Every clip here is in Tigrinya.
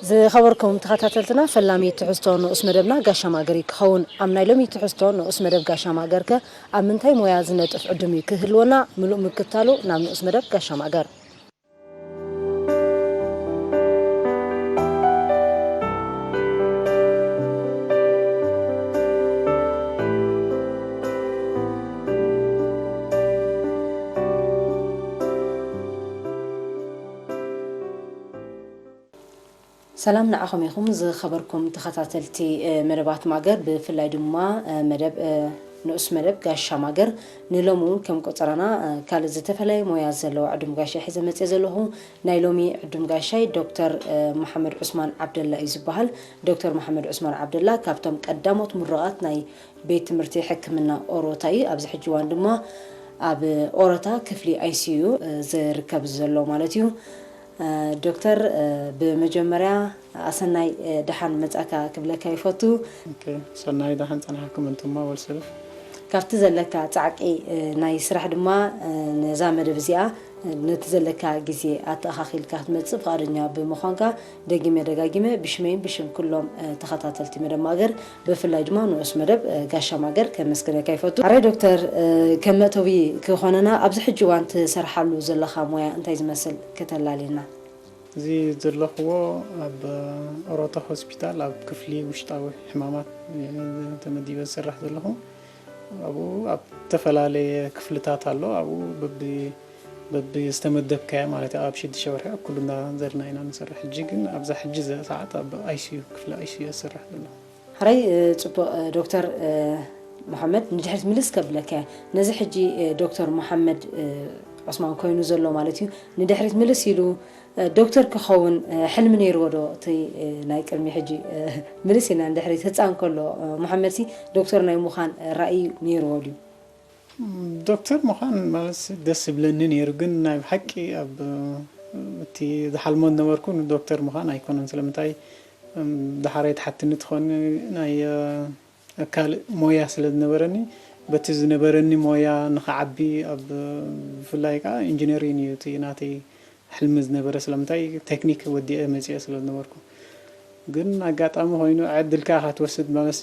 ዝኸበርኩም ተኸታተልትና፣ ፈላሚ ትሕዝቶ ንኡስ መደብና ጋሻ ማእገር እዩ ክኸውን። ኣብ ናይ ሎሚ ትሕዝቶ ንኡስ መደብ ጋሻ ማእገር ከ ኣብ ምንታይ ሞያ ዝነጥፍ ዕዱም እዩ ክህልወና? ምሉእ ምክታሉ ናብ ንኡስ መደብ ጋሻ ማእገር። ሰላም ንዓኹም ይኹን ዝኸበርኩም ተኸታተልቲ፣ እ፣ መደባት ማገር፣ ብፍላይ ድማ፣ እ፣ መደብ፣ እ፣ ንኡስ መደብ ጋሻ ማገር። ንሎሚ እውን ከም ቆጸራና፣ እ፣ ካልእ ዝተፈላለየ ሞያ ዘለዎ ዕዱም ጋሻ ሒዘ መጽየ ዘለኹ። ናይ ሎሚ ዕዱም ጋሻይ ዶክተር፣ እ፣ መሓመድ ዑስማን ዓብደላ እዩ ዝበሃል። ዶክተር መሓመድ ዑስማን ዓብደላ ካብቶም ቀዳሞት ምሩቓት ናይ ቤት ትምህርቲ ሕክምና ኦሮታ እዩ። ኣብዚ ሕጂ እዋን ድማ ኣብ ኦሮታ ክፍሊ ኣይ ሲ ዩ፣ እ፣ ዝርከብ ዘሎ ማለት እዩ። እ፣ ዶክተር፣ እ፣ ብመጀመርያ ኣሰናይ፣ እ፣ ደሓን መጻእካ ክብለካ ይፈቱ። ኦኬ፣ ሰናይ ደሓን ጸናሕኩም እንቱማ ወልሰልፍ። ካብቲ ዘለካ ጻዕቂ፣ እ፣ ናይ ስራሕ ድማ፣ እ፣ ነዛ መደብ እዚኣ፣ እ፣ ነቲ ዘለካ ግዜ ኣተኣኻኺልካ ክትመጽእ ፍቓደኛ ብምዃንካ ደጊመ ደጋጊመ ብሽመይን ብሽም ኩሎም፣ እ፣ ተኸታተልቲ መደብ ማገር፣ ብፍላይ ድማ ንኡስ መደብ፣ እ፣ ጋሻ ማገር ከመስግነካ ይፈቱ። ኣረ ዶክተር፣ እ፣ ከም መእተዊ ክኾነና ኣብዚ ሕጂ እዋን ትሰርሓሉ ዘለኻ ሞያ እንታይ ዝመስል ከተላልየና? እዚ ዘለኽዎ ኣብ ኦሮታ ሆስፒታል ኣብ ክፍሊ ውሽጣዊ ሕማማት፣ እ፣ ተመዲበ ዝሰርሕ ዘለኹ። ኣብኡ ኣብ ዝተፈላለየ ክፍልታት ኣሎ። ኣብኡ በቢ-፣ በቢ ዝተመደብካዮ ማለት እዩ። ኣብ ሽዱሽተ ወርሒ ኣብ ኩሉ እንዳ ዘርና ኢና ንሰርሕ። ሕጂ ግን ኣብዛ ሕጂ ዘ-፣ ሰዓት ኣብ ኣይ ሲ ዩ፣ ክፍሊ ኣይ ሲ ዩ እሰርሕ ዘለኹ። ሕራይ፣ እ፣ ጽቡቕ፣ እ፣ ዶክተር፣ እ፣ መሓመድ፣ ንድሕሪት ምልስ ከብለካ እየ። ነዚ ሕጂ፣ እ፣ ዶክተር መሓመድ፣ እ፣ ዑስማን ኮይኑ ዘሎ ማለት እዩ። ንድሕሪት ምልስ ኢሉ፣ እ፣ ዶክተር ክኸውን፣ እ፣ ሕልሚ ነይርዎ ዶ? እቲ፣ እ፣ ናይ ቅድሚ ሕጂ፣ እ፣ ምልስ ኢልና ንድሕሪት ህጻን ከሎ፣ እ፣ መሓመድሲ ዶክተር ናይ ምዃን ራእይ ነይርዎ ድዩ? ዶክተር ምዃን ማለት ደስ ዝብለኒ ነይሩ፣ ግን ናይ ብሓቂ ኣብ እቲ ዝሓልሞ ዝነበርኩ ንዶክተር ምዃን ኣይኮነን። ስለምንታይ፣ እም፣ ደሓራይ ትሓትኒ ትኾኒ ናይ፣ እ፣ ካልእ ሞያ ስለ ዝነበረኒ፣ በቲ ዝነበረኒ ሞያ ንኽዓቢ፣ ኣብ ብፍላይ ከዓ ኢንጂነሪን እዩ እቲ ናተይ ሕልሚ ዝነበረ። ስለምንታይ ቴክኒክ ወዲኤ መፂኤ ስለ ዝነበርኩ። ግን ኣጋጣሚ ኮይኑ ዕድልካ ኢኻ ትወስድ ማለት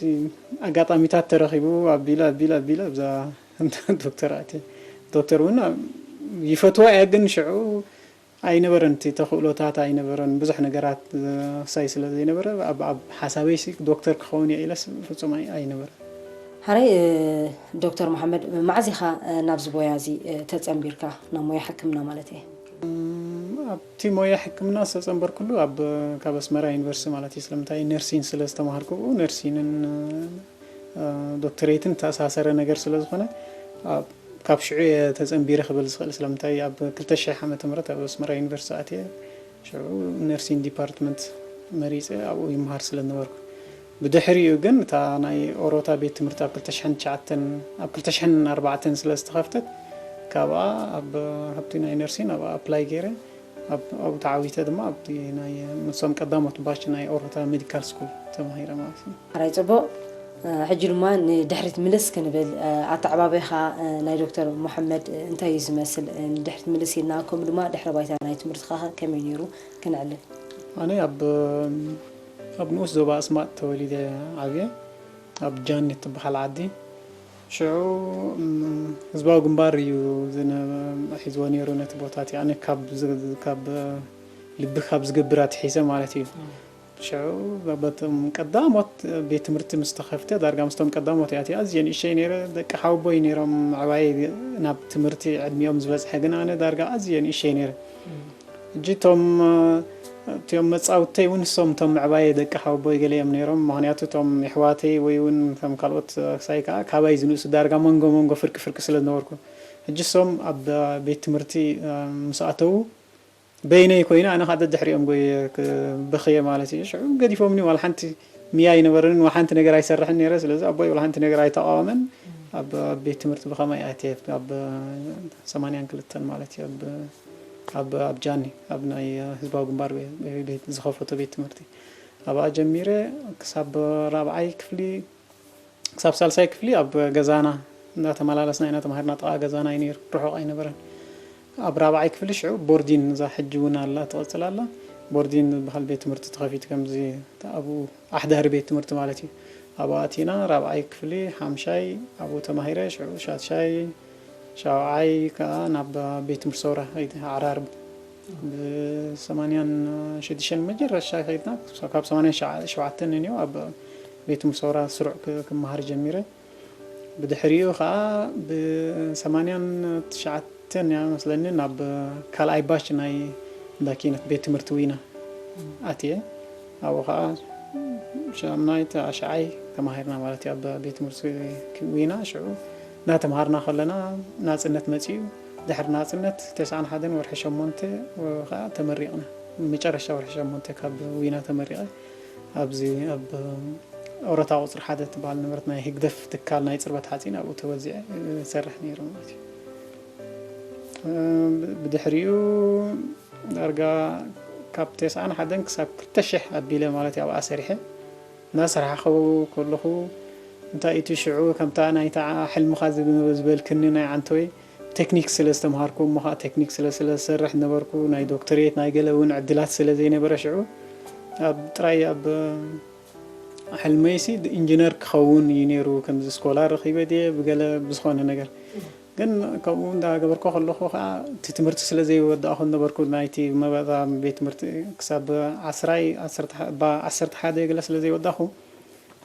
ኣጋጣሚታት ተረኺቡ ኣቢለ ኣቢለ ኣቢለ ኣብዛ ዶክተር ኣትየ። ዶክተር እውን ይፈትዋ እየ፣ ግን ሽዑ ኣይነበረን፣ እቲ ተኽእሎታት ኣይነበረን፣ ብዙሕ ነገራት፣ እ፣ ክሳይ ስለ ዘይነበረ ኣብ፣ ኣብ ሓሳበይሲ ዶክተር ክኸውን እየ ኢለስ ፍጹም ኣይ-፣ ኣይነበረን። ሕራይ፣ እ፣ ዶክተር መሓመድ፣ መዓዝ ኢኻ፣ እ፣ ናብዚ ሞያ እዚ፣ እ፣ ተጸንቢርካ፣ ናብ ሞያ ሕክምና ማለት እየ? እም፣ ኣብቲ ሞያ ሕክምና ዝተጸንበርኩሉ ኣብ፣ ካብ ኣስመራ ዩኒቨርሲቲ ማለት እዩ። ስለምንታይ ነርሲን ስለ ዝተማሃርኩ፣ ብኡ ነርሲንን፣ እ፣ ዶክተሬትን ተኣሳሰረ ነገር ስለ ዝኾነ፣ ኣብ፣ ካብ ሽዑ እየ ተጸንቢረ ክብል ዝኽእል። ስለምንታይ ኣብ ክልተ ሽሕ ዓመተ ምህረት ኣብ ኣስመራ ዩኒቨርሲቲ ኣትየ፣ ሽዑ ነርሲን ዲፓርትመንት መሪጸ ኣብኡ ይመሃር ስለ ዝነበርኩ። ብድሕሪኡ ግን እታ ናይ ኦሮታ ቤት ትምህርቲ ኣብ ክልተ ሽሕን ትሽዓተን፣ ኣብ ክልተ ሽሕን ኣርባዕተን ስለ ዝተኸፍተት፣ ካብኣ ኣብ፣ ኣብቲ ናይ ነርሲን ኣብኣ ኣፕላይ ገይረ፣ ኣብ፣ ኣብኡ ተዓዊተ ድማ ኣብቲ ናይ፣ ምስቶም ቀዳሞት ባች ናይ ኦሮታ ሜዲካል ስኩል ተማሂረ ማለት እዩ። ሕራይ ጽቡቕ። እ፣ ሕጂ ድማ ንድሕሪት ምልስ ክንብል፣ እ፣ ኣተዓባብያኻ፣ እ፣ ናይ ዶክተር መሓመድ፣ እ፣ እንታይ እዩ ዝመስል? እ፣ ንድሕሪት ምልስ ኢልና፣ ከምኡ ድማ ድሕረ ባይታ ናይ ትምህርትኻ ከ ከመይ ነይሩ? ክንዕልል። ኣነ ኣብ፣ ኣብ ንኡስ ዞባ ኣስማጥ ተወሊደ ዓብየ፣ ኣብ ጃኒ እትበሃል ዓዲ። ሽዑ፣ እም፣ ህዝባዊ ግንባር እዩ ዝነ-፣ ሒዝዎ ነይሩ ነቲ ቦታ እቲ። ኣነ ካብ ዝ-፣ ካብ ልቢ ካብ ዝገብር ኣትሒዘ ማለት እዩ። እም። ሽዑ በቶም ቀዳሞት ቤት ትምህርቲ ምስ ተኸፍተ፣ ዳርጋ ምስቶም ቀዳሞት እያ እቲኣ። ኣዝየ ንእሸይ ነይረ፣ ደቂ ሓወቦይ ነይሮም ምዕባየ ናብ ትምህርቲ ዕድሚኦም ዝበጽሐ፣ ግን ኣነ ዳርጋ ኣዝየ ንእሸይ ነይረ። እም። ሕጂ እቶም፣ እቲኦም መጻውተይ እውን ንሶም እቶም ምዕባየ ደቂ ሓወቦይ ገለ እዮም ነይሮም። ምኽንያቱ እቶም የሕዋተይ ወይ እውን ከም ካልኦት ክሳይ ከኣ ካባይ ዝንእሱ ዳርጋ መንጎ መንጎ ፍርቂ ፍርቂ ስለ ዝነበርኩ፣ ሕጂ እሶም ኣብ ቤት ትምህርቲ፣ እ፣ ምስ ኣተዉ በይነይ ኮይነ ኣነ ከዓ ደድሕሪኦም ጎየ ክ-፣ በኽየ ማለት እዩ። ሽዑ ገዲፎምኒ ዋላ ሓንቲ ምያ ኣይነበረንን፣ ዋላ ሓንቲ ነገር ኣይሰርሕን ነይረ። ስለዚ ኣቦይ ዋላ ሓንቲ ነገር ኣይተቃወመን። ኣብ፣ ኣብ ቤት ትምህርቲ ብኸማይ ኣትየ፣ ኣብ ሰማንያን ክልተን ማለት እዩ፣ ኣብ፣ ኣብ፣ ኣብ ጃኒ፣ ኣብ ናይ ህዝባዊ ግንባር ቤ-፣ ቤ-፣ ቤት ዝኸፈቶ ቤት ትምህርቲ። ኣብኣ ጀሚረ ክሳብ ራብዓይ ክፍሊ፣ ክሳብ ሳልሳይ ክፍሊ ኣብ ገዛና እንዳተመላለስና ኢና ተማሃርና። ጥቓ ገዛና እዩ ነይሩ፣ ርሑቕ ኣይነበረን። ኣብ ራብዓይ ክፍሊ ሽዑ ቦርዲን፣ እዛ ሕጂ እውን ኣላ፣ ትቐጽል ኣላ። ቦርዲን ዝበሃል ቤት ትምህርቲ ተኸፊቱ፣ ከምዚ ኣብኡ ኣሕዳሪ ቤት ትምህርቲ ማለት እዩ። ኣብኡ ኣቲና ራብዓይ ክፍሊ ሓምሻይ ኣብኡ ተማሂረ። ሽዑ ሻድሻይ ሻውዓይ ከኣ ናብ ቤት ትምህርቲ ሰውራ ከይደ፣ ዓራርብ። ብሰማንያን ሽዱሽተን መጀረሻ ከይድና፣ ካብ ሰማንያን ሸውዓተን እንዮ ኣብ ቤት ትምህርቲ ሰውራ ስሩዕ ክ-፣ ክመሃር ጀሚረ። ብድሕሪኡ ከኣ ብሰማንያን ትሽዓተን እያ መስለኒ ናብ ካልኣይ ባች ናይ እንዳ ኪነት ቤት ትምህርቲ ዊና ኣትየ። ኣብኡ ከኣ ሻምናይ ተሽዓይ ተማሂርና ማለት እዩ ኣብ ቤት ትምህርቲ ዊና። ሽዑ እናተምሃርና ከለና ናጽነት መጺኡ። ድሕሪ ናጽነት ተስዓን ሓደን ወርሒ ሸሞንተ ከኣ ተመሪቕና። መጨረሻ ወርሒ ሸሞንተ ካብ ዊና ተመሪቐ። ኣብዚ ኣብ ኦረታ ቁጽሪ ሓደ ትበሃል ነበረት ናይ ህግደፍ ትካል ናይ ጽርበት ሓጺን፣ ኣብኡ ተወዚዐ እሰርሕ ነይረ ማለት እዩ። ብድሕሪኡ ዳርጋ ካብ ተስዓን ሓደን ክሳብ ክልተ ሽሕ ኣቢለ ማለት እዩ ኣብኣ ሰሪሐ። እናሰራሕኹ ከለኹ፣ እንታይ እቲ ሽዑ ከምታ ናይታ ሕልምኻ ዝብ-፣ ዝበልክኒ ናይ ዓንተወይ ቴክኒክ ስለ ዝተምሃርኩ፣ እሞ ኸዓ ቴክኒክ ስለ፣ ስለ ዝሰርሕ ነበርኩ፣ ናይ ዶክተሬት ናይ ገለ እውን ዕድላት ስለ ዘይነበረ ሽዑ፣ ኣብ ጥራይ ኣብ ሕልመይሲ ኢንጂነር ክኸውን እዩ ነይሩ፣ ከምዚ ስኮላር ረኺበ ድየ ብገለ ብዝኾነ ነገር። ግን ከምኡ እንዳገበርኩ ከለኹ ኸዓ እቲ ትምህርቲ ስለ ዘይወዳእኹ ነበርኩ፣ ናይቲ መባእታ ቤት ትምህርቲ ክሳብ ዓስራይ፣ ዓሰርተ፣ ባ-፣ ዓሰርተ ሓደ ገለ ስለ ዘይወዳእኹ፣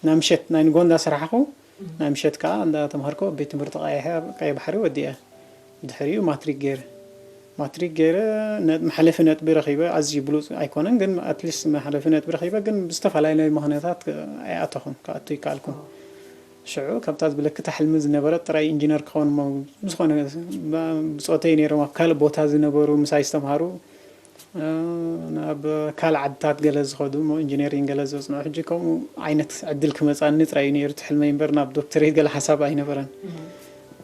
ናይ ምሸት ናይ ንጎ እንዳሰራሕኹ፣ ናይ ምሸት ከኣ እንዳተምሃርኩ ኣብ ቤት ትምህርቲ ቀይሐ፣ ቀይ ባሕሪ ወዲአ። ብድሕሪኡ ማትሪክ ገይረ። ማትሪክ ገይረ፣ ነ-፣ መሓለፊ ነጥቢ ረኺበ። ኣዝዩ ብሉጽ ኣይኮነን፣ ግን ኣትሊስት መሓለፊ ነጥቢ ረኺበ፣ ግን ብዝተፈላለዩ ምኽንያታት ኣይኣተኹን፣ ክኣቱ ኣይከኣልኩን። ሽዑ ካብታ ዝብለኪ እታ ሕልሚ ዝነበረት ጥራይ ኢንጂነር ክኸውን እሞ፣ ብዝኾነ ብ-፣ ብጾተይ ነይሮም ኣብ ካልእ ቦታ ዝነበሩ ምሳይ ዝተምሃሩ፣ እ፣ ናብ ካልእ ዓድታት ገለ ዝኸዱ እሞ ኢንጂነሪንግ ገለ ዘጽንዑ። ሕጂ ከምኡ ዓይነት ዕድል ክመጻኒ ጥራይ እዩ ነይሩ እቲ ሕልመይ እምበር ናብ ዶክተሬት ገለ ሓሳብ ኣይነበረን።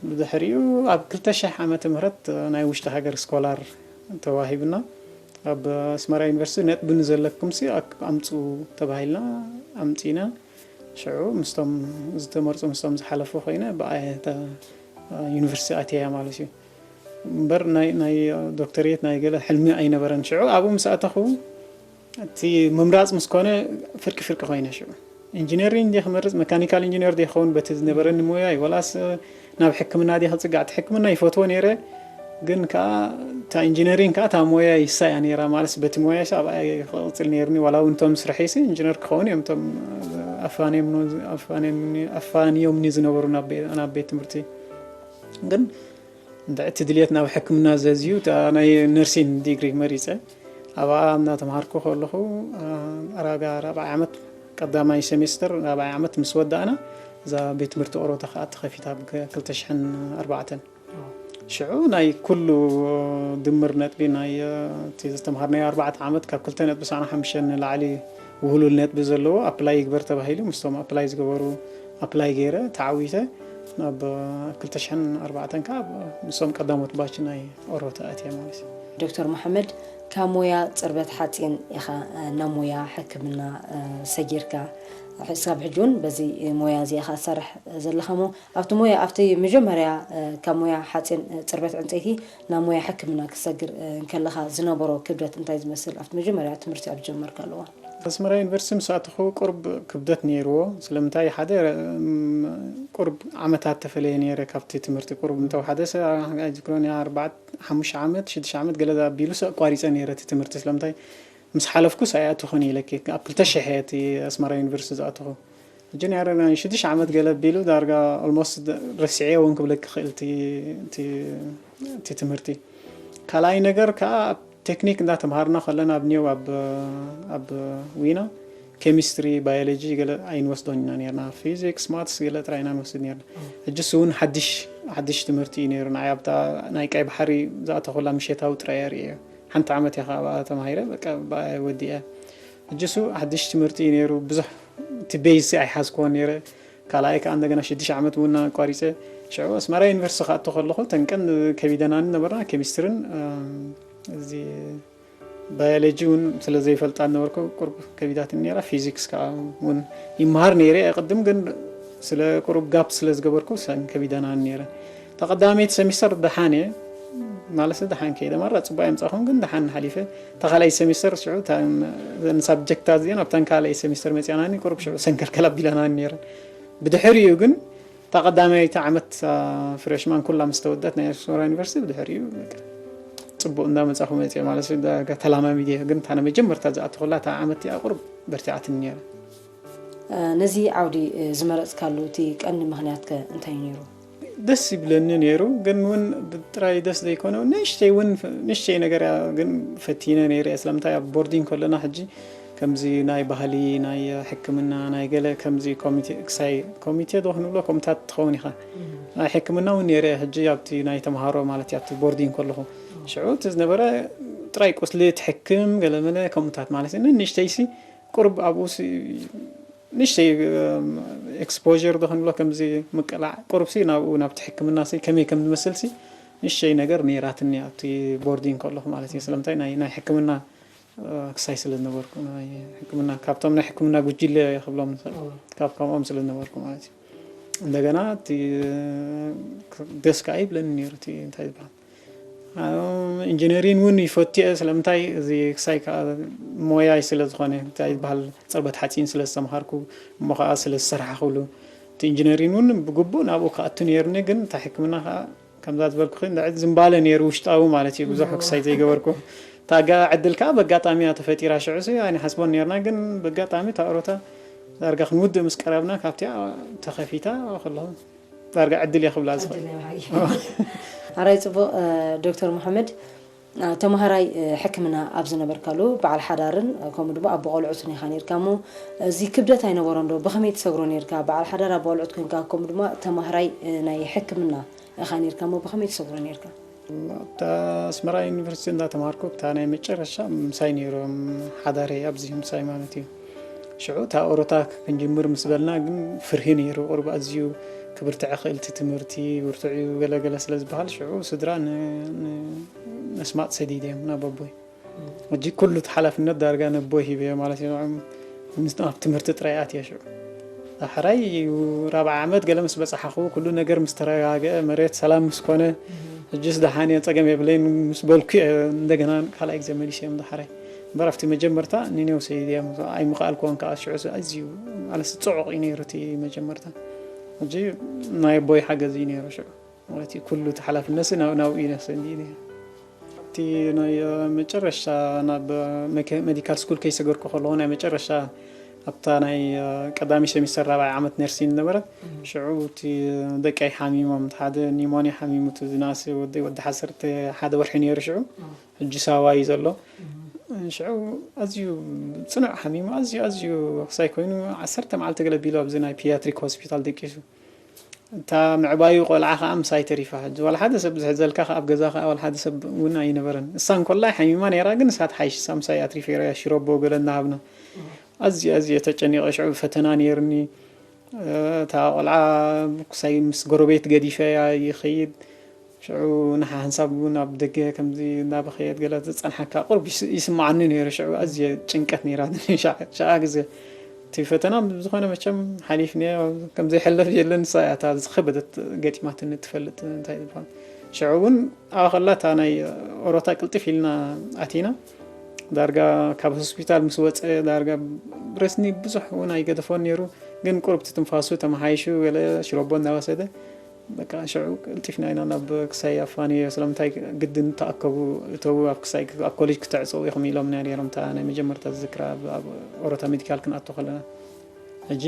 ብድሕሪኡ ኣብ ክልተ ሽሕ ዓመተ ምህረት ናይ ውሽጢ ሃገር ስኮላር ተዋሂብና። ኣብ ኣስመራ ዩኒቨርሲቲ ነጥቢ ንዘለኩምሲ ኣክ-፣ ኣምጽኡ ተባሂልና ኣምጺና። ሽዑ ምስቶም ዝተመርጹ ምስቶም ዝሓለፉ ኮይነ ብኣየ ተ-፣ ዩኒቨርሲቲ ኣትየያ ማለት እዩ። እምበር ናይ፣ ናይ ዶክተሬት ናይ ገለ ሕልሚ ኣይነበረን። ሽዑ ኣብኡ ምስ ኣተኹ እቲ ምምራጽ ምስ ኮነ ፍርቂ ፍርቂ ኮይነ ሽዑ። ኢንጂነሪንግ ድየ ክመርጽ፣ መካኒካል ኢንጂነር ድየ ክኸውን በቲ ዝነበረኒ ሞያይ፣ ወላስ ናብ ሕክምና ድየ ክጽጋዕ? እቲ ሕክምና ይፈትዎ ነይረ፣ ግን ከኣ እታ ኢንጂነሪንግ ከኣ እታ ሞያ ይሳያ ነይራ፣ ማለት በቲ ሞያይሲ ኣብኣ ክቕጽል ነይርኒ። ዋላ እውን እቶም ስርሐይሲ ኢንጂነር ክኸውን እዮም እቶም ኣፋንዮምኒ፣ ኣፋንዮምኒ፣ ኣፋንዮምኒ ዝነበሩ ናብ ቤ-፣ ናብ ቤት ትምህርቲ። ግን እንተ እቲ ድልየት ናብ ሕክምና ዘዝዩ፣ እታ ናይ ነርሲን ዲግሪ መሪጸ። ኣብኣ እናተምሃርኩ ከለኹ፣ እ፣ ራብያ ራብዓይ ዓመት ቀዳማይ ሴሜስተር ራብዓይ ዓመት ምስ ወዳእና፣ እዛ ቤት ትምህርቲ ኦሮታ ከኣ ተኸፊታ ብ ክልተ ሽሕን ኣርባዕተን። ሽዑ ናይ ኩሉ ድምር ነጥቢ ናይ፣ እ፣ እቲ ዝተምሃርናዮ ኣርባዕተ ዓመት ካብ ክልተ ነጥቢ ሰዓን ሓሙሽተን ንላዕሊ ውህሉል ነጥቢ ዘለዎ ኣፕላይ ይግበር ተባሂሉ፣ ምስቶም ኣፕላይ ዝገበሩ ኣፕላይ ገይረ ተዓዊተ ናብ ክልተ ሽሕን ኣርባዕተን ከኣ ምስቶም ቀዳሞት ባች ናይ ኦሮታ ኣትየ ማለት እዩ። ዶክተር መሓመድ፣ ካብ ሞያ ጽርበት ሓጺን ኢኻ፣ እ፣ ናብ ሞያ ሕክምና፣ እ፣ ሰጊርካ። ክሳብ ሕጂ እውን በዚ ሞያ እዚ ኢኻ ትሰርሕ ዘለኻ እሞ፣ ኣብቲ ሞያ፣ ኣብቲ መጀመርያ፣ እ፣ ካብ ሞያ ሓጺን፣ እ፣ ጽርበት ዕንጸይቲ ናብ ሞያ ሕክምና ክትሰግር፣ እ፣ እንከለኻ ዝነበሮ ክብደት እንታይ ዝመስል፣ ኣብቲ መጀመርያ ትምህርቲ ኣብ ዝጀመርካሉ እዋን? ኣስመራ ዩኒቨርሲቲ ምስ ኣተኹ ቁሩብ ክብደት ነይርዎ። ስለምንታይ? ሓደ፣ እም፣ ቁሩብ ዓመታት ተፈለየ ነይረ ካብቲ ትምህርቲ። ቁሩብ እንተወሓደ ሰብ ኣይዝክሮን እያ፣ ኣርባዕተ፣ ሓሙሽተ ዓመት፣ ሽዱሽተ ዓመት ገለ ኣቢሉ ሰብ ኣቋሪጸ ነይረ እቲ ትምህርቲ። ስለምንታይ? ምስ ሓለፍኩስ ኣይኣተኹን ኢለኪ። ኣብ ክልተ ሽሕ እየ እቲ ኣስመራ ዩኒቨርሲቲ ዝኣተኹ። ሕጂ ነይረ ናይ ሽዱሽተ ዓመት ገለ ኣቢሉ ዳርጋ ኦልሞስት ደ-፣ ረሲዐ እውን ክብለኪ ክእል እቲ፣ እቲ፣ እቲ ትምህርቲ። ካልኣይ ነገር ከኣ ኣብ ቴክኒክ እንዳተምሃርና ከለና ኣብ ኒው ኣብ፣ ኣብ ዊና ኬሚስትሪ፣ ባዮሎጂ ገለ ኣይንወስዶን ኢና ነርና። ፊዚክስ፣ ማትስ ገለ ጥራይ ኢና ንወስድ ነርና። ሕጂ እሱ እውን ሓድሽ፣ ሓድሽ ትምህርቲ እዩ ነይሩ። ንዓይ ኣብታ ናይ ቀይ ባሕሪ ዝኣተኹላ ምሸታዊ ጥራይ እየ ርእየዮ። ሓንቲ ዓመት እየ ከኣ ኣብኣ ተማሂረ፣ በቃ ብኣ እየ ወዲአ። ሕጂ እሱ ሓድሽ ትምህርቲ እዩ ነይሩ። ብዙሕ እቲ ቤዝ ኣይሓዝክዎን ነይረ። ካልኣይ ከኣ እንደገና ሽዱሽተ ዓመት እውን ኣቋሪጸ። ሽዑ ኣስመራ ዩኒቨርሲቲ ክኣቱ ከለኹ፣ እተን ቀንዲ ከቢደናኒ ነበራ ኬሚስትርን፣ እ፣ እዚ ባዮሎጂ እውን ስለ ዘይፈልጣ ነበርኩ፣ ቁሩብ ከቢዳትኒ ነይራ። ፊዚክስ ከኣ እውን ይመሃር ነይረ እየ ቅድም፣ ግን ስለ ቁሩብ ጋፕ ስለ ዝገበርኩ ሰንከቢደናን ነይረ። እታ ቀዳመይቲ ሰሚስተር ደሓን እየ፣ ማለት ደሓን ከይደ ማራ ጽቡቕ ኣይምጻኹን፣ ግን ደሓን ሓሊፈ። እታ ካልኣይቲ ሰሚስተር ሽዑ እተን ሳብጀክታት እዚአን ኣብተን ካልኣይቲ ሰሚስተር መጺኣናኒ፣ ቁሩብ ሽዑ ሰንከልከል ኣቢለናን ነይረን። ብድሕሪኡ ግን እታ ቀዳመይቲ ዓመት፣ አ፣ ፍሬሽማን ኩላ ምስ ተወደት ናይ ኣስመራ ዩኒቨርሲቲ፣ ብድሕሪኡ በቃ ጽቡቕ እንዳመጻኹ መጽየ ማለት እዩ። ዳ-፣ ተላማሚድ እየ፣ ግን እታ ናይ መጀመርታ ዝኣተኹላ እታ ዓመት እቲኣ ቁሩብ በርቲዓትኒ ነይራ። ነዚ ዓውዲ ዝመረፅካሉ እቲ ቀንዲ ምኽንያት ከ እንታይ እዩ ነይሩ? ደስ ይብለኒ ነይሩ፣ ግን እውን ብጥራይ ደስ ዘይኮነ እውን ንእሽተይ እውን ንእሽተይ ነገር እያ ግን ፈቲነ ነይረ እየ። ስለምንታይ ኣብ ቦርዲንግ ከለና ሕጂ ከምዚ ናይ ባህሊ፣ ናይ ሕክምና፣ ናይ ገለ ከምዚ ኮሚቴ ክሳይ ኮሚቴ ዶ ክንብሎ ከምታት ትኸውን ኢኻ። ናይ ሕክምና እውን ነይረ እየ ሕጂ ኣብቲ ናይ ተምሃሮ ማለት እዩ ኣብቲ ቦርዲንግ ከለኹ ሽዑ እቲ ዝነበረ ጥራይ ቁስሊ ትሕክም ገለመለ ከምታት ማለት እዩ ንእሽተይሲ ቁርብ ኣብኡ ንእሽተይ ኤክስፖር ዶ ክንብሎ ከምዚ ምቅላዕ ቁርብሲ ናብኡ ናብቲ ሕክምና ሲ ከመይ ከም ዝመስልሲ ንእሽተይ ነገር ነይራትኒ ኣብቲ ቦርዲንግ ከለኹ ማለት እዩ ስለምንታይ ናይ ናይ ሕክምና ክሳይ ስለ ዝነበርኩ ናይ ሕክምና ካብቶም ናይ ሕክምና ጉጅለ ክብሎም ንኽእል ካብ ከምኦም ስለ ዝነበርኩ ማለት እዩ እንደገና እቲ ደስ ከዓ ይብለኒ ነይሩ እቲ እንታይ ዝበሃል ኢንጂነሪን እውን ይፈትየ ስለምንታይ እዚ ክሳይ ከዓ ሞያይ ስለ ዝኾነ እንታይ ዝበሃል ፅርበት ሓፂን ስለ ዝተምሃርኩ እሞ ከዓ ስለ ዝሰራሕኩሉ እቲ ኢንጂነሪን እውን ብግቡእ ናብኡ ክኣቱ ነይርኒ ግን እታ ሕክምና ከዓ ከምዛ ዝበልኩ ዝምባለ ነይሩ ውሽጣዊ ማለት እዩ ብዙሕ ክሳይ ዘይገበርኩ ታጋ ዕድል ከዓ በጋጣሚ እያ ተፈጢራ ሽዑ ሲ ኣይንሓስቦን ነርና ግን በጋጣሚ ታእሮታ ዳርጋ ክንውድእ ምስ ቀረብና ካብቲያ ተኸፊታ ከለኹ ዳርጋ ዕድል እየ ክብላ ዝኽእል። ሓራይ ፅቡቕ ዶክተር መሓመድ ተምሃራይ ሕክምና ኣብ ዝነበርካሉ በዓል ሓዳርን ከምኡ ድማ ኣቦ ቆልዑትን ኢኻ ነርካ እሞ እዚ ክብደት ኣይነበሮን ዶ ብኸመይ ትሰግሮ ነርካ በዓል ሓዳር ኣቦ ቆልዑት ኮንካ ከምኡ ድማ ተምሃራይ ናይ ሕክምና ኢኻ ነርካ እሞ ብኸመይ ትሰግሮ ነርካ ኣብታ ኣስመራ ዩኒቨርሲቲ እንዳተምሃርኩ እታ ናይ መጨረሻ ምሳይ ነይሮም ሓዳረይ ኣብዚ ምሳይ ማለት እዩ ሽዑ እታ ኦሮታ ክንጅምር ምስ በልና ግን ፍርሂ ነይሩ ቁርብ ኣዝዩ ክብርትዐ ክእል እቲ ትምህርቲ ብርቱዕ እዩ ገለገለ ስለ ዝበሃል ሽዑ ስድራ ነስማጥ ሰዲድ እዮም ናብ ኣቦይ ሕጂ ኩሉ እቲ ሓላፍነት ዳርጋ ነቦይ ሂበዮ ማለት እዩ ንዕም ኣብ ትምህርቲ ጥራይ ኣትየ ሽዑ ዳሕራይ ራብዓ ዓመት ገለ ምስ በፃሓኹ ኩሉ ነገር ምስ ተረጋገአ መሬት ሰላም ምስ ኮነ ሕጅስ ደሓን እየ ፀገም የብለይን ምስ በልኩ እየ እንደገና ካልኣይ ግዜ መሊሰ እዮም ዳሕራይ እምበር ኣብቲ መጀመርታ ኒኔው ሰይድ እየ ኣይምኽኣልኩዎን ከዓ ሽዑ ኣዝዩ ማለት ፅዑቕ እዩ ነይሩ እቲ መጀመርታ ሕጂ ናይ ኣቦይ ሓገዝ እዩ ነይሩ ሽዑ ማለት እዩ ኩሉ እቲ ሓላፍነት ናብ ናብኡ እዩ ነሰንዲ ነይሩ እቲ ናይ መጨረሻ ናብ ሜዲካል ስኩል ከይሰገርኩ ከለኹ ናይ መጨረሻ ኣብታ ናይ ቀዳሚ ሴሚስተር ራብዓይ ዓመት ነርሲን ዝነበረት ሽዑ እቲ ደቀይ ሓሚሞም ሓደ ኒሞኒ ሓሚሙ እቲ ዝናእሲ ወደይ ወዲ ሓሰርተ ሓደ ወርሒ ነይሩ ሽዑ ሕጂ ሳዋ እዩ ዘሎ ሽዑ ኣዝዩ ፅኑዕ ሓሚሙ ኣዝዩ ኣዝዩ ክሳይ ኮይኑ ዓሰርተ መዓልቲ ገለ ቢሉ ኣብዚ ናይ ፒያትሪክ ሆስፒታል ደቂሱ እታ ምዕባዩ ቆልዓ ከዓ ምሳይ ተሪፋ ሕጂ ዋላ ሓደ ሰብ ዝሕዘልካ ከዓ ኣብ ገዛ ከዓ ዋላ ሓደ ሰብ እውን ኣይነበረን እሳ እንኮላይ ሓሚማ ነይራ ግን እሳ ትሓይሽ እሳ ምሳይ ኣትሪፈ ሽረቦ ገለ እናሃብና ኣዝዩ ኣዝዩ ተጨኒቐ ሽዑ ፈተና ነይርኒ እታ ቆልዓ ክሳይ ምስ ጎረቤት ገዲፈያ ይኸይድ ሽዑ ንሓንሳብ እውን ኣብ ደገ ከምዚ እናበኸየት ገለ ዝፀንሓካ ቁርብ ይስምዓኒ ነይሩ ሽዑ ኣዝየ ጭንቀት ነይራ ሸዓ ግዜ እቲ ፈተና ብዝኾነ መቸም ሓሊፍኒ ከምዘይሕለፍ የለን ንሳ እያ እታ ዝኸበደት ገጢማትኒ ትፈልጥ እንታይ ዝበሃል ሽዑ እውን ኣብ ከላ እታ ናይ ኦሮታ ቅልጥፍ ኢልና ኣቲና ዳርጋ ካብ ሆስፒታል ምስ ወፀ ዳርጋ ረስኒ ብዙሕ እውን ኣይገደፎን ነይሩ ግን ቁርብቲ ትንፋሱ ተመሓይሹ ገለ ሽረቦ እናወሰደ በቃ ሽዑ ቀልጢፍና ኢና ናብ ክሳይ ኣፋንዮ ስለምንታይ ግድን ተኣከቡ እተዉ ኣብ ክሳይ ኣብ ኮሌጅ ክተዕፀው ኢኹም ኢሎም ኢና ነይሮም እታ ናይ መጀመርታ ዝዝክራ ኣብ ኦሮታ ሜዲካል ክንኣቶ ከለና ሕጂ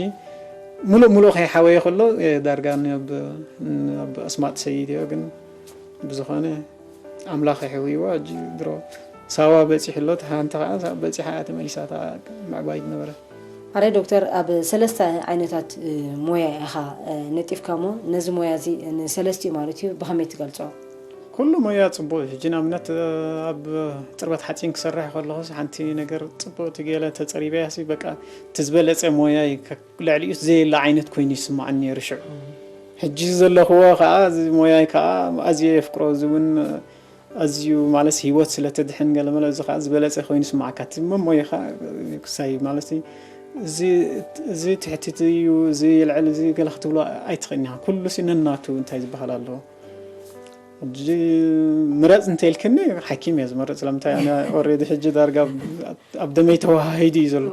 ሙሉእ ሙሉእ ከይሓወየ ከሎ ዳርጋ ናብ ኣስማጥ ሰይድ እዮ ግን ብዝኾነ ኣምላኽ ይሕውይዎ ሕጂ ድሮ ሳዋ በፂሑ ኣሎ ሓንቲ ከዓ በፂሓ እያ ተመሊሳ እታ ምዕባይ ዝነበረ ኣረ ዶክተር ኣብ ሰለስተ ዓይነታት ሞያ ኢኻ ነጢፍካ እሞ ነዚ ሞያ እዚ ንሰለስቲኡ ማለት እዩ ብኸመይ ትገልፆ? ኩሉ ሞያ ፅቡቅ እዩ ሕጂ ንኣብነት ኣብ ፅርበት ሓፂን ክሰርሕ ከለኹስ ሓንቲ ነገር ፅቡቅ ትገለ ተፀሪበያ በቃ እቲ ዝበለፀ ሞያ እዩ ልዕሊኡ ዘየለ ዓይነት ኮይኑ ይስማዓኒ ነይሩ ሽዑ ሕጂ ዘለኽዎ ከዓ እዚ ሞያይ ከዓ ኣዝየ የፍቅሮ እዚ እውን ኣዝዩ ማለት ህይወት ስለ ተድሕን ገለመለ እዚ ከዓ ዝበለፀ ኮይኑ ይስማዓካ እቲ ሞያኻ ክሳይ ማለት እዚ ትሕቲ እዩ፣ እዚ ይልዕል፣ እዚ ገለ ክትብሎ ኣይትኽእልን ኢኻ። ኩሉ ሲ ነናቱ እንታይ ዝበሃል ኣለዎ። ሕጂ ምረጽ እንተኢልክኒ ሓኪም እየ ዝመርጽ። ስለምንታይ ኣነ ኦሬዲ ሕጂ ዳርጋ ኣብ ደመይ ተዋሃሂዱ እዩ ዘሎ።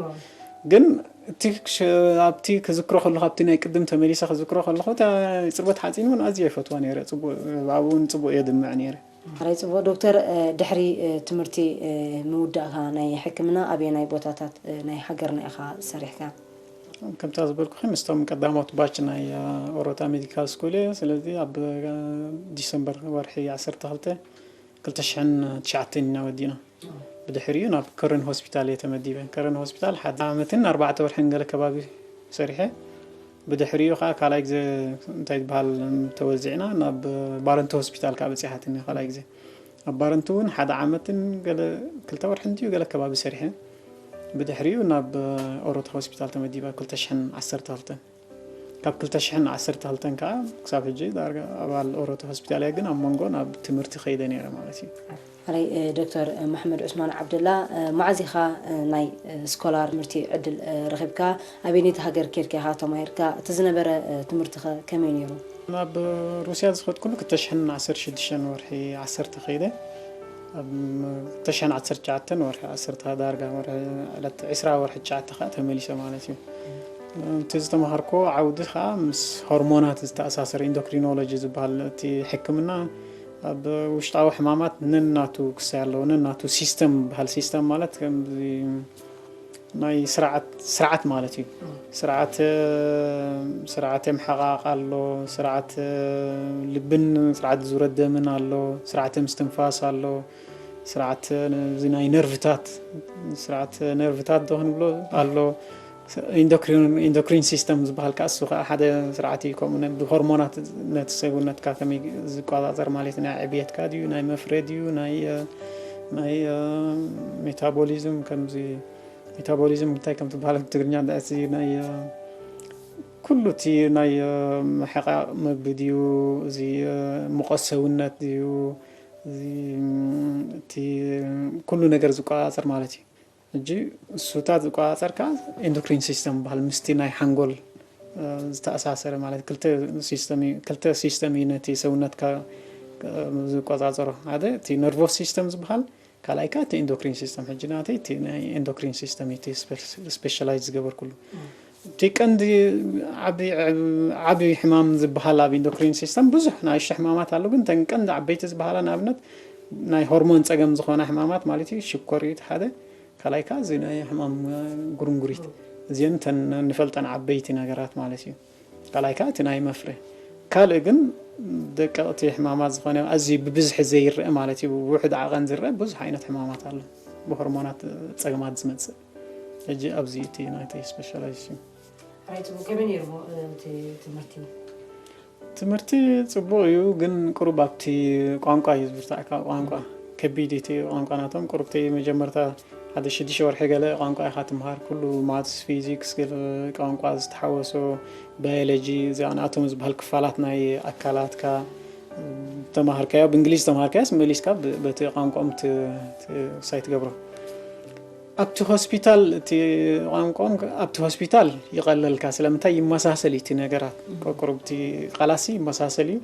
ግን እቲ ክሽ-፣ ኣብቲ ክዝክሮ ከለኹ፣ ኣብቲ ናይ ቅድም ተመሊሰ ክዝክሮ ከለኹ፣ እታ ጽርበት ሓጺን እውን ኣዝየ ይፈትዋ ነይረ። ጽቡቕ፣ ኣብኡ እውን ጽቡቕ እየ ድምዕ ነይረ። ሓራይ ጽቡቕ ዶክተር፣ እ፣ ድሕሪ፣ እ፣ ትምህርቲ፣ እ፣ ምውዳእካ ናይ ሕክምና ኣበየናይ ቦታታት፣ እ፣ ናይ ሃገርና ኢኻ ሰሪሕካ? ከምታ ዝበልኩኺ ምስቶም ቀዳሞት ባች ናይ፣ እ፣ ኦሮታ ሜዲካል ስኩል እየ። ስለዚ ኣብ፣ እ፣ ዲሰምበር ወርሒ ዓሰርተ ክልተ ክልተ ሽሕን ትሽዓተን ኢና ወዲእና። ብድሕሪኡ ናብ ከረን ሆስፒታል እየ ተመዲበ። ከረን ሆስፒታል ሓደ ዓመትን ኣርባዕተ ወርሕን ገለ ከባቢ ሰሪሐ። ብድሕሪኡ ከዓ ካልኣይ ግዜ እንታይ ዝበሃል ተወዚዕና ናብ ባረንቱ ሆስፒታል ከዓ በፂሓትኒ ካልኣይ ግዜ። ኣብ ባረንቱ እውን ሓደ ዓመትን ገለ ክልተ ወርሕን ድዩ ገለ ከባቢ ሰሪሐ። ብድሕሪኡ ናብ ኦሮታ ሆስፒታል ተመዲበ ክልተ ሽሕን ዓሰርተ ክልተን። ካብ ክልተ ሽሕን ዓሰርተ ክልተን ከዓ ክሳብ ሕጂ ዳርጋ ኣባል ኦሮታ ሆስፒታል እየ፣ ግን ኣብ መንጎ ናብ ትምህርቲ ከይደ ነይረ ማለት እዩ። ሓራይ፣ እ፣ ዶክተር መሓመድ ዑስማን ዓብደላ፣ እ፣ መዓዝ ኢኻ፣ እ፣ ናይ፣ እ፣ ስኮላር ትምህርቲ ዕድል፣ እ፣ ረኺብካ? ኣበየነይቲ ሃገር ኬድካ ኢኻ ተማሂርካ? እቲ ዝነበረ፣ እ፣ ትምህርትኸ ከመይ ነይሩ? ናብ ሩስያ ዝኸድኩሉ ክልተ ሽሕን ዓሰርተ ሽዱሽተን ወርሒ ዓሰርተ ከይደ። ኣብ ክልተ ሽሕን ዓሰርተ ትሽዓተን ወርሒ ዓሰርተ ዳርጋ ወርሒ ዕለት ዕስራ ወርሒ ትሽዓተ ከዓ ተመሊሰ ማለት እዩ። እቲ ዝተምሃርኩዎ ዓውዲ ከዓ ምስ ሆርሞናት ዝተኣሳሰረ ኢንዶክሪኖሎጂ ዝበሃል እቲ ሕክምና ኣብ ውሽጣዊ ሕማማት ነናቱ ክሳይ ኣለዎ። ነናቱ ሲስተም ዝበሃል፣ ሲስተም ማለት ከምዚ ናይ ስርዓት፣ ስርዓት ማለት እዩ። ስርዓት፣ ስርዓት ምሕቓቕ ኣሎ፣ ስርዓት ልብን ስርዓት ዙረት ደምን ኣሎ፣ ስርዓት ምስትንፋስ ኣሎ፣ ስርዓት እዚ ናይ ነርቭታት፣ ስርዓት ነርቭታት ዶ ክንብሎ ኣሎ። ኢንዶክሪን፣ ኢንዶክሪን ሲስተም ዝበሃል ከዓ እሱ ከዓ ሓደ ስርዓት እዩ። ከምኡ ነ-፣ ብሆርሞናት ነቲ ሰውነትካ ከመይ ዝቆፃፀር ማለት ናይ ዕብየትካ ድዩ፣ ናይ መፍረ ድዩ፣ ናይ፣ ናይ ሜታቦሊዝም፣ ከምዚ ሜታቦሊዝም እንታይ ከም ትበሃል ብትግርኛ፣ እንዳ እቲ ናይ ኩሉ እቲ ናይ ምሕቓቕ ምግቢ ድዩ፣ እዚ ሙቐት ሰውነት ድዩ፣ እዚ እቲ ኩሉ ነገር ዝቆፃፀር ማለት እዩ። ሕጂ እሱታት ዝቆፃፀር ከዓ ኢንዶክሪን ሲስተም ይበሃል። ምስቲ ናይ ሓንጎል፣ እ፣ ዝተኣሳሰረ ማለት ክልተ ሲስተም እዩ፣ ክልተ ሲስተም እዩ ነቲ ሰውነትካ፣ እ፣ ዝቆፃፀሮ። ሓደ እቲ ነርቮስ ሲስተም ዝበሃል፣ ካልኣይ ከዓ እቲ ኢንዶክሪን ሲስተም። ሕጂ ናተይ እቲ ናይ ኢንዶክሪን ሲስተም እዩ እቲ ስፔ-፣ ስፔሻላይዝ ዝገበርኩሉ። እቲ ቀንዲ ዓቢ፣ ዓቢ ሕማም ዝበሃል ኣብ ኢንዶክሪን ሲስተም ብዙሕ ንኣሽቱ ሕማማት ኣለዉ፣ ግን እተን ቀንዲ ዓበይቲ ዝበሃላ ንኣብነት ናይ ሆርሞን ጸገም ዝኾና ሕማማት ማለት እዩ፣ ሽኮር እዩ እቲ ሓደ፣ ካልኣይ ከዓ እዚ ናይ ሕማም ጉርንጉሪት፣ እዚአን እተን ንፈልጠን ዓበይቲ ነገራት ማለት እዩ። ካልኣይ ከዓ እቲ ናይ መፍረ። ካልእ ግን ደቀቕቲ ሕማማት ዝኾነ ኣዝዩ ብብዝሒ ዘይረአ ማለት እዩ፣ ውሑድ ዓቐን ዝረአ ብዙሕ ዓይነት ሕማማት ኣሎ፣ ብሆርሞናት ጸገማት ዝመጽእ። ሕጂ ኣብዚ እቲ ናተይ ስፔሻላይዜሽን። ሕራይ ጽቡቕ፣ ከመይ ነይሩ እቲ ትምህርቲ? ትምህርቲ ጽቡቕ እዩ፣ ግን ቁሩብ ኣብቲ ቋንቋ እዩ ዝብርታዕካ። ቋንቋ ከቢድ እዩ እቲ ቋንቋ ናቶም። ቁሩብ እቲ መጀመርታ ሓደ ሽዱሽተ ወርሒ ገለ ቋንቋ ኢኻ ትምሃር። ኩሉ ማትስ፣ ፊዚክስ፣ ገለ ቋንቋ ዝተሓወሶ፣ ባዮሎጂ፣ እዚኣ ንኣቶም ዝበሃል ክፋላት ናይ ኣካላትካ ተማሃርካዮ፣ ብእንግሊዝ ተማሃርካዮስ መሊስካ ብ-፣ በቲ ቋንቋኦም ት-፣ ት-፣ ክሳይ ትገብሮ። ኣብቲ ሆስፒታል እቲ ቋንቋኦም ከ-፣ ኣብቲ ሆስፒታል ይቐለልካ። ስለምንታይ? ይመሳሰል እዩ እቲ ነገራት። ቁሩብ እቲ ቃላሲ ይመሳሰል እዩ።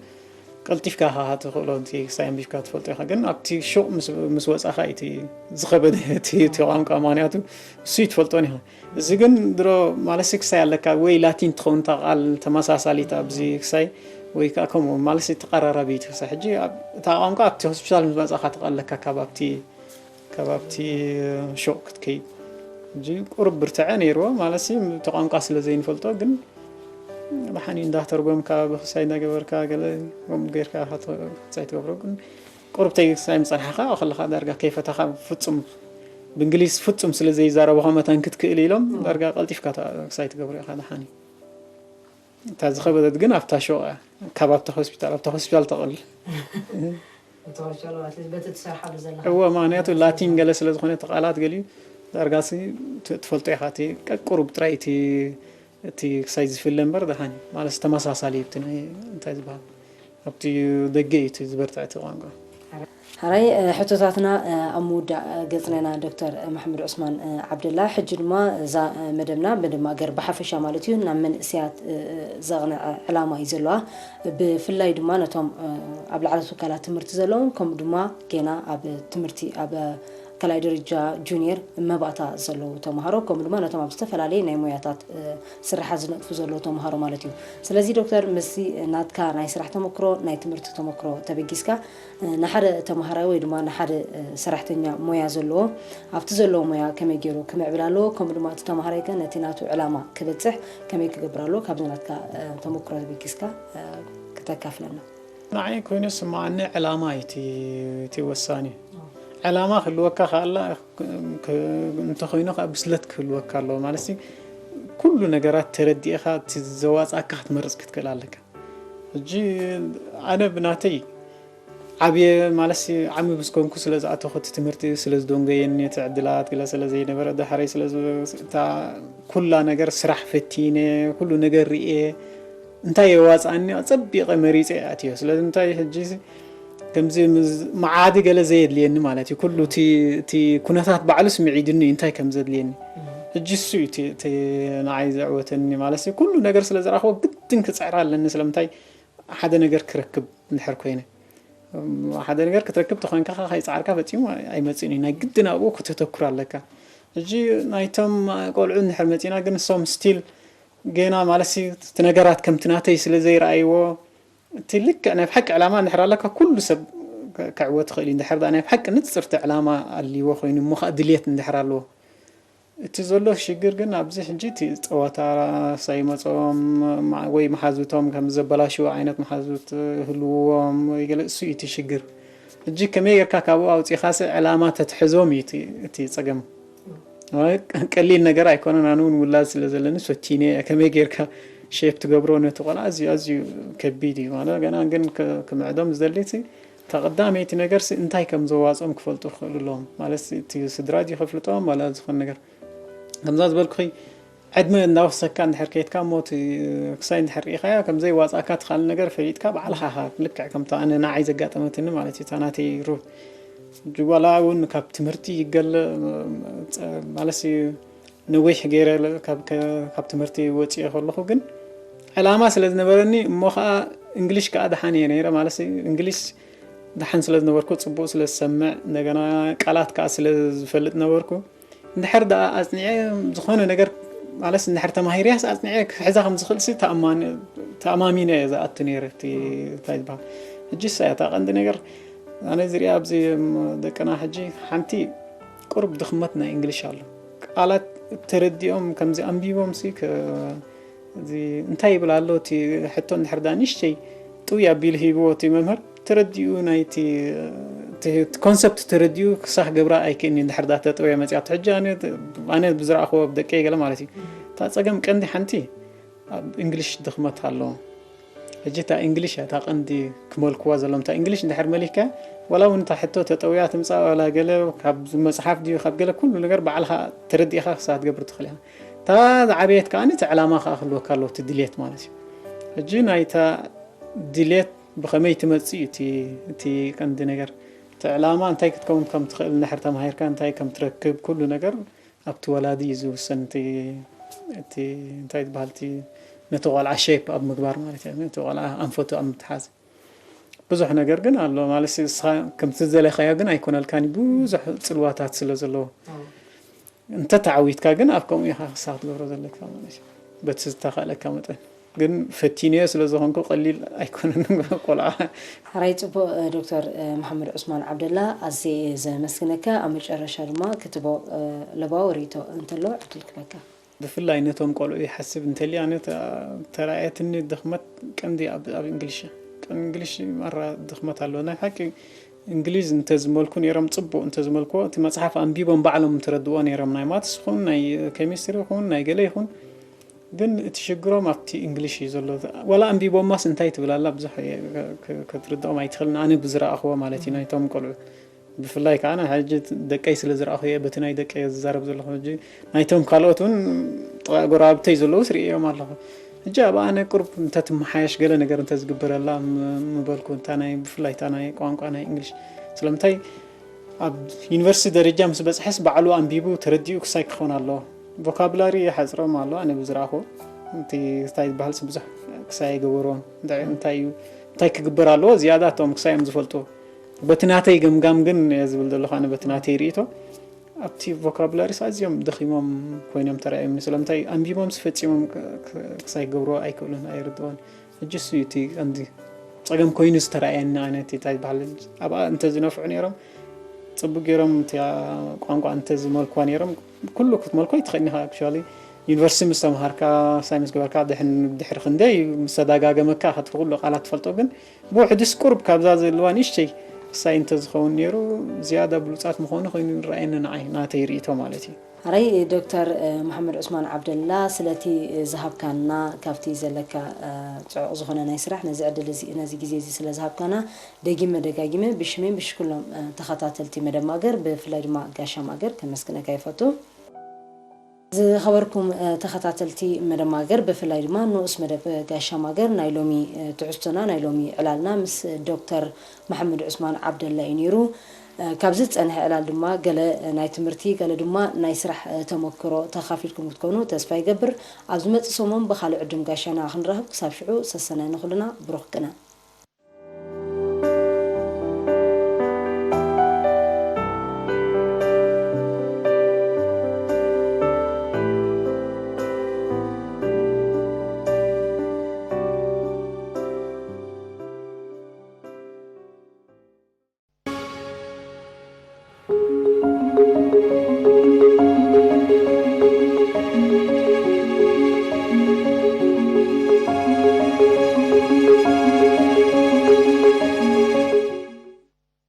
ቀልጢፍካ ኢኻ ትኽእሎ፣ እቲ ክሳይ ኣንቢብካ ትፈልጦ ኢኻ። ግን ኣብቲ ሹቕ ምስ፣ ምስ ወጻኻ እዩ እቲ ዝኸበደ እቲ፣ እቲ ቋንቋ፣ ምኽንያቱ እሱ እዩ ትፈልጦን ኢኻ። እዚ ግን ድሮ ማለሲ ክሳይ ኣለካ ወይ ላቲን ትኸውን እታ ቃል ተመሳሳሊት ኣብዚ ክሳይ ወይ ከኣ ከምኡ ማለሲ ተቐራራቢ እዩ እቲ ክሳይ። ሕጂ ኣብ፣ እታ ቋንቋ ኣብቲ ሆስፒታል ምስ መጻኻ ትቐለካ ካብ ኣብቲ፣ ካብ ኣብቲ ሹቕ ክትከይድ። ሕጂ ቁሩብ ብርትዐ ነይርዎ ማለሲ እቲ ቋንቋ ስለ ዘይንፈልጦ፣ ግን ደሓን እዩ እንዳተርጎምካ ብክሳይ እንዳገበርካ ገለ ከምኡ ጌርካ ኢኻ ት-፣ ክሳይ ትገብሮ። ግን ቁሩብ ተይ ክሳይ ምጸናሕካ ከለኻ ዳርጋ ከይፈታኻ ፍጹም ብእንግሊዝ ፍጹም ስለ ዘይዛረቡ ከመታን ክትክእል ኢሎም ዳርጋ ቀልጢፍካ ታ-፣ ክሳይ ትገብሮ ኢኻ ደሓን እዩ። እታ ዝኸበደት ግን ኣብታ ሹቕ እያ። ካብ ኣብታ ሆስፒታል፣ ኣብታ ሆስፒታል ተቐልል። እታ ሆስፒታል ማለት በቲ ትሰርሓሉ ዘለኻ። እወ፣ ምኽንያቱ ላቲን ገለ ስለ ዝኾነ እቲ ቃላት ገሊኡ ዳርጋሲ ት-፣ ትፈልጦ ኢኻ። እቲ ቀ-፣ ቁሩብ ጥራይ እቲ፣ እቲ ክሳይ ዝፍለ እምበር ደሓን እዩ። ማለት ተመሳሳሊ ኣብቲ ናይ እንታይ ዝበሃል ኣብቲ ደገ እዩ እቲ ዝበርትዕ እቲ ቋንቋ። ሕራይ ሕቶታትና ኣብ ምውዳእ ገጽና ኢና። ዶክተር መሓመድ ዑስማን ዓብደላ፣ ሕጂ ድማ እዛ መደብና መደብ ማእገር ብሓፈሻ ማለት እዩ ናብ መንእሰያት ዘቕንዐ ዕላማ እዩ ዘለዋ። ብፍላይ ድማ ነቶም ኣብ ላዕለዎት ትካላት ትምህርቲ ዘለውን ከምኡ ድማ ጌና ኣብ ትምህርቲ ኣብ ካልኣይ ደረጃ ጁኒየር መባእታ ዘለዉ ተምሃሮ ከምኡ ድማ ነቶም ኣብ ዝተፈላለየ ናይ ሞያታት ስራሓት ዝነጥፉ ዘለዉ ተምሃሮ ማለት እዩ። ስለዚ ዶክተር፣ ምስዚ ናትካ ናይ ስራሕ ተመክሮ፣ ናይ ትምህርቲ ተመክሮ ተበጊስካ ንሓደ ተምሃራይ ወይ ድማ ንሓደ ሰራሕተኛ ሞያ ዘለዎ ኣብቲ ዘለዎ ሞያ ከመይ ገይሩ ክምዕብል ኣለዎ፣ ከምኡ ድማ እቲ ተምሃራይ ከ ነቲ ናቱ ዕላማ ክበፅሕ ከመይ ክገብር ኣለዎ፣ ካብዚ ናትካ ተመክሮ ተበጊስካ ክተካፍለና። ንዓይ ኮይኑ ዝስምዓኒ ዕላማ እዩ እቲ እቲ ወሳኒ። ዕላማ ክህልወካ ከኣላ እንተኾይኑ ከዓ ብስለት ክህልወካ ኣለዎ ማለት ኩሉ ነገራት ተረዲእኻ እቲ ዘዋፅኣካ ክትመርፅ ክትክእል ኣለካ። ሕጂ ኣነ ብናተይ ዓብየ ማለት ዓሚ ብዝኮንኩ ስለ ዝኣተኹ እቲ ትምህርቲ ስለ ዝደንጎየኒ እቲ ዕድላት ግለ ስለ ዘይነበረ ዳሕረይ ስለ እታ ኩላ ነገር ስራሕ ፈቲነ ኩሉ ነገር ርየ እንታይ የዋፅኣኒ ፀቢቐ መሪፀ ኣትዮ። ስለዚ እንታይ ሕጂ ከምዚ መዓዲ ገለ ዘየድልየኒ ማለት እዩ። ኩሉ እቲ ኩነታት ባዕሉ ስምዒድኒ እንታይ ከም ዘድልየኒ ሕጂ እሱ እዩ እቲ ንዓይ ዘዕወተኒ ማለት ኩሉ ነገር ስለ ዝረኽቦ ግድን ክፅዕር ኣለኒ። ስለምንታይ ሓደ ነገር ክረክብ እንድሕር ኮይነ ሓደ ነገር ክትረክብ ተኾንካ ከይፃዕርካ ፈፂሙ ኣይመፅእን እዩ። ናይ ግድን ኣብኡ ከተተኩር ኣለካ። ሕጂ ናይቶም ቆልዑ እንድሕር መፂና ግን እሶም ስቲል ገና ማለት እቲ ነገራት ከምቲ ናተይ ስለ ዘይረኣይዎ እቲ ልክዕ ናይ ብሓቂ ዕላማ እንድሕር ኣለካ ኩሉ ሰብ ክዕወት ይኽእል እዩ። እንድሕር ናይ ብሓቂ ንፅርቲ ዕላማ ኣልዎ ኮይኑ እሞ ከዓ ድልየት እንድሕር ኣለዎ እቲ ዘሎ ሽግር ግን ኣብዚ ሕጂ እቲ ፀወታ ሳይመፆም ወይ መሓዙቶም ከም ዘበላሽዎ ዓይነት መሓዙት ህልውዎም ወይ ገለ እሱ እዩ እቲ ሽግር። ሕጂ ከመይ ጌርካ ካብኡ ኣውፂኻሲ ዕላማ ተትሕዞም እዩ እቲ- እቲ ፀገም። ማለት ቀሊል ነገር ኣይኮነን። ኣነ እውን ውላድ ስለ ዘለኒ ፈቲነ እየ። ከመይ ጌርካ ሼፕ ትገብሮ ነቲ ቆልዓ ኣዝዩ ኣዝዩ ከቢድ እዩ። ማለት ገና ግን ክምዕዶም ዝደሊ እቲ እታ ቀዳመይቲ ነገርሲ እንታይ ከም ዘዋፅኦም ክፈልጡ ክኽእሉ ኣለዎም። ማለት እቲ ስድራ ድዩ ከፍልጦም ዋላ ዝኾነ ነገር ከምዛ ዝበልኩኺ ዕድመ እንዳወሰካ እንድሕር ከይድካ እሞ እቲ ክሳይ እንድሕር ርኢኻዮ ከም ዘይዋፃእካ እቲ ካልእ ነገር ፈሊጥካ ባዕልኻ ኢኻ ልክዕ ከምታ ኣነ ንዓይ ዘጋጠመትኒ ማለት እዩ እታ ናተይ ሩት ዋላ እውን ካብ ትምህርቲ ይገለ ማለት ነዊሕ ገይረ ካብ ትምህርቲ ወፂኤ ከለኹ ግን ዕላማ ስለ ዝነበረኒ እሞ ከዓ እንግሊሽ ከዓ ደሓን እየ ነይረ ማለት እንግሊሽ ደሓን ስለ ዝነበርኩ ፅቡቅ ስለ ዝሰምዕ እንደገና ቃላት ከዓ ስለ ዝፈልጥ ነበርኩ እንድሕር ደኣ ኣፅኒዐ ዝኾነ ነገር ማለት እንድሕር ተማሂርያስ ኣፅኒዐ ክሕዛ ከም ዝኽእል ሲ ተኣማሚነ እየ ዝኣቱ ነይረ እቲ እንታይ ዝበሃል ሕጂ ሳ እታ ቀንዲ ነገር ኣነ ዝሪኣ ኣብዚ ደቅና ሕጂ ሓንቲ ቁሩብ ድኽመት ናይ እንግሊሽ ኣሎ ቃላት ተረዲኦም ከምዚ ኣንቢቦም ሲ እንታይ ይብል ኣሎ እቲ ሕቶ እንድሕር ደኣ ንእሽተይ ጥውይ ኣቢሉ ሂብዎ እቲ መምህር ተረዲኡ ናይቲ ኮንሰፕት ተረዲኡ ክሳህ ገብራ ኣይክእኒ እንድሕር ዳ ተጠውየ መፅያ ሕጂ ኣነ ብዝረኣኽዎ ደቀይ ገለ ማለት እዩ እታ ፀገም ቀንዲ ሓንቲ ኣብ እንግሊሽ ድኽመት ኣለዎ ሕጂ እታ እንግሊሽ እታ ቀንዲ ክመልክዋ ዘለዎም እታ እንግሊሽ እንድሕር መሊካ ዋላ እውን እታ ሕቶ ተጠውያ ትምፃእ ዋላ ገለ ካብ መፅሓፍ ድዩ ካብ ገለ ኩሉ ነገር ባዕልካ ተረዲእካ ክሳህ ትገብር ትኽእል እታ ዝዓበየት ከዓ እቲ ዕላማ ከዓ ክህልወካ ኣለዎ እቲ ድሌት ማለት እዩ ሕጂ ናይታ ድሌት ብኸመይ ትመፅእ እዩ እቲ ቀንዲ ነገር እቲ ዕላማ እንታይ ክትከውን ከም ትኽእል እንድሕር ተማሂርካ እንታይ ከም ትረክብ ኩሉ ነገር ኣብቲ ወላዲ እዩ ዝውሰን እቲ እንታይ ዝበሃል እቲ ነቲ ቆልዓ ሼፕ ኣብ ምግባር ማለት እዩ ነቲ ቆልዓ ኣንፈቱ ኣብ ምትሓዝ ብዙሕ ነገር ግን ኣሎ ማለት ከምቲ ዝደለኻዮ ግን ኣይኮነልካን ብዙሕ ፅልዋታት ስለ ዘለዎ እንተ ተዓዊትካ ግን ኣብ ከምኡ ኢኻ ክሳብ ትገብሮ ዘለካ ማለት እዩ በቲ ዝተኻእለካ መጠን ግን ፈቲንዮ ስለ ዝኾንኩ ቀሊል ኣይኮነን ቆልዓ ሓራይ ፅቡቅ ዶክተር መሓመድ ዑስማን ዓብደላ ኣዝየ እየ ዘመስግነካ ኣብ መጨረሻ ድማ ክትቦ ለባዊ ርእቶ እንተሎ ዕድል ክበካ ብፍላይ ነቶም ቆልዑ ይሓስብ እንተልዩ ኣነ ተራእየትኒ ድኽመት ቀንዲ ኣብ እንግሊሽ እንግሊሽ ማራ ድኽመት ኣለዎ ናይ ሓቂ እንግሊዝ እንተዝመልኩ ነይሮም ፅቡቅ እንተዝመልክዎ እቲ መፅሓፍ ኣንቢቦም ባዕሎም ምተረድዎ ነይሮም ናይ ማትስ ይኹን ናይ ኬሚስትሪ ይኹን ናይ ገለ ይኹን ግን እቲ ሽግሮም ኣብቲ እንግሊሽ እዩ ዘሎ ዋላ ኣንቢቦማስ እንታይ ትብል ኣላ ብዙሕ ክትርድኦም ኣይትኽእልን ኣነ ብዝረኣኽዎ ማለት እዩ ናይቶም ቆልዑ ብፍላይ ከዓ ናይ ሕጂ ደቀይ ስለ ዝረኣኹ እየ በቲ ናይ ደቀይ ዝዛረብ ዘለኹ ሕጂ ናይቶም ካልኦት እውን ጥቓ ጎረባብተይ ዘለዉ ስርእዮም ኣለኹ ሕጂ ኣብ ኣነ ቁርብ እንተትመሓየሽ ገለ ነገር እንተዝግበረላ ምበልኩ እታ ናይ ብፍላይ እታ ናይ ቋንቋ ናይ እንግሊሽ ስለምንታይ ኣብ ዩኒቨርሲቲ ደረጃ ምስ በፅሐስ ባዕሉ ኣንቢቡ ተረዲኡ ክሳይ ክኸውን ኣለዎ። ቮካብላሪ ሓፅሮም ኣሎ። ኣነ ብዝረኣኹ እቲ እንታይ ዝበሃልስ ብዙሕ ክሳይ ኣይገበርዎን። እንታይ እንታይ እዩ እንታይ ክግበር ኣለዎ ዝያዳ እቶም ክሳዮም ዝፈልጡ። በቲ ናተይ ገምጋም ግን እየ ዝብል ዘለኹ። ኣነ በቲ ናተይ ርእይቶ ኣብቲ ቮካብላሪስ ኣዝዮም ደኺሞም ኮይኖም ተራእዮም። ስለምንታይ ኣንቢቦም ፈፂሞም ክሳይ ክገብርዎ ኣይክእሉን ኣይርድኦን። ሕጂ እሱ እዩ እቲ ቀንዲ ፀገም ኮይኑ ዝተራእየኒ። ኣነ እቲ እንታይ ዝበሃል ኣብኣ እንተዝነፍዑ ነይሮም ፅቡቅ ገይሮም እቲ ቋንቋ እንተዝመልክዋ ነይሮም። ኩሉ ክትመልኮ ይትኽእል ኢኻ። ኣክቹዋሊ ዩኒቨርሲቲ ምስ ተምሃርካ ሳይንስ ገበርካ ድሕን ድሕሪ ክንደይ ምስ ተደጋገመካ ከቲ ኩሉ ቃላት ትፈልጦ ግን ብውሕድስ ቁርብ ካብዛ ዘለዋ ንእሽተይ ክሳይ እንተዝኸውን ነይሩ ዝያዳ ብሉፃት ምኾኑ ኮይኑ ይረኣየኒ ንዓይ ናተይ ርእይቶ ማለት እዩ። ሕራይ ዶክተር መሓመድ ዑስማን ዓብደላ ስለቲ ዝሃብካና ካብቲ ዘለካ ፅዑቕ ዝኾነ ናይ ስራሕ ነዚ ዕድል እዚ ነዚ ግዜ እዚ ስለ ዝሃብካና ደጊመ ደጋጊመ ብሽመይ ብሽኩሎም ተኸታተልቲ መደብ ማገር ብፍላይ ድማ ጋሻ ማገር ከመስግነካ ይፈቱ። ዝኸበርኩም ተኸታተልቲ መደብ ማገር ብፍላይ ድማ ንኡስ መደብ ጋሻ ማገር ናይ ሎሚ ትሕዝቶና ናይ ሎሚ ዕላልና ምስ ዶክተር መሓመድ ዑስማን ዓብደላ እዩ ነይሩ። ካብዚ ዝፀንሐ ዕላል ድማ ገለ ናይ ትምህርቲ ገለ ድማ ናይ ስራሕ ተመክሮ ተኻፊልኩም ክትኮኑ ተስፋ ይገብር። ኣብ ዝመፅእ ሰሙን ብኻልእ ዕዱም ጋሻና ክንራኸብ ክሳብ ሽዑ ሰሰናይ ንኹልና ብሩኽ ቅነ።